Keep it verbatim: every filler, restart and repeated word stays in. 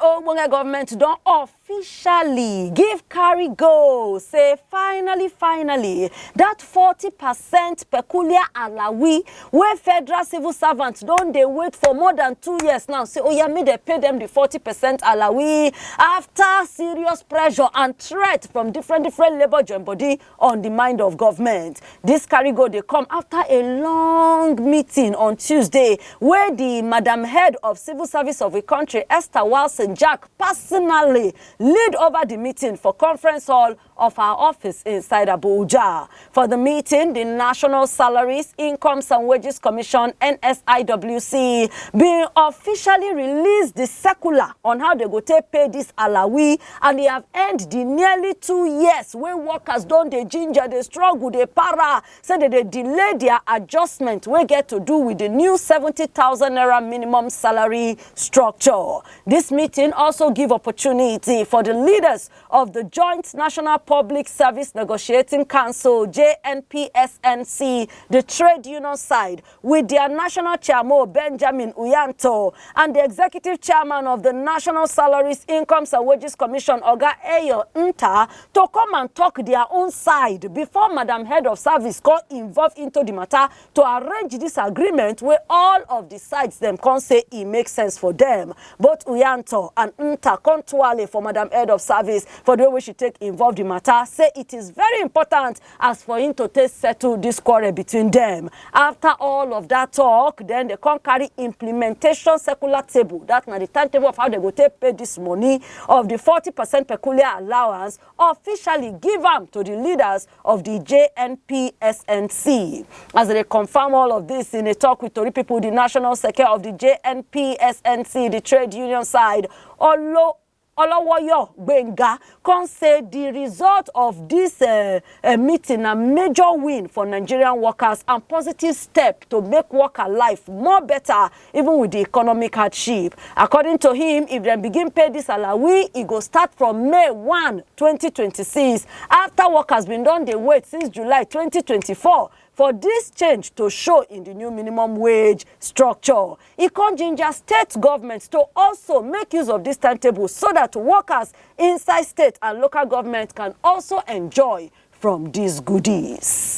ogbonge government don officially give carry go, say finally, finally, that forty percent peculiar alawi wey federal civil servants don dey wait for more than two years now, say oya, make dem pay dem the forty percent alawi, after serious pressure and threat from different different labour join body on the mind of government. This carry go dey come after a long meeting on Tuesday, where the madam head of civil service of the country, Esther Wilson Jack, personally lead over the meeting for conference hall of our office inside Abuja. For the meeting, the National Salaries, Incomes and Wages Commission, N S I W C, bin officially release the circular on how they go take pay this alawi, and they have end the nearly two years wey workers don dey ginger, dey struggle, dey para, say they dey delay their adjustment wey get to do with the new seventy thousand naira minimum salary structure. This meeting also give opportunity for the leaders of the Joint National Public Service Negotiating Council, J N P S N C, the trade union side, with their national chairman, Benjamin Uyanto, and the executive chairman of the National Salaries, Incomes and Wages Commission, Oga Eyo Nta, to come and talk their own side before madam head of service come involve into the matter to arrange this agreement wey all of the sides dem come say e make sense for them. Both Uyanto and Nta come tuale for madam head of service for the way wey she take involve the matter, say it is very important as for him to take settle this quarrel between them. After all of that talk, then they come carry implementation circular table. That na the timetable of how they go take pay this money of the forty percent peculiar allowance, officially give am to the leaders of the J N P S N C. As they confirm all of this in a talk with Tori people, the national secretary of the J N P S N C, the trade union side, Olo Olowoyo Gbenga, come say the result of this uh, uh, meeting na major win for Nigerian workers and positive step to make worker life more better, even with the economic hardship. According to him, if dem begin pay this alawi, e go start from May one, twenty twenty-six, after workers bin don dey wait since July twenty twenty-four for this change to show in the new minimum wage structure. E come ginger state government to also make use of this timetable so that workers inside state and local government can also enjoy from these goodies.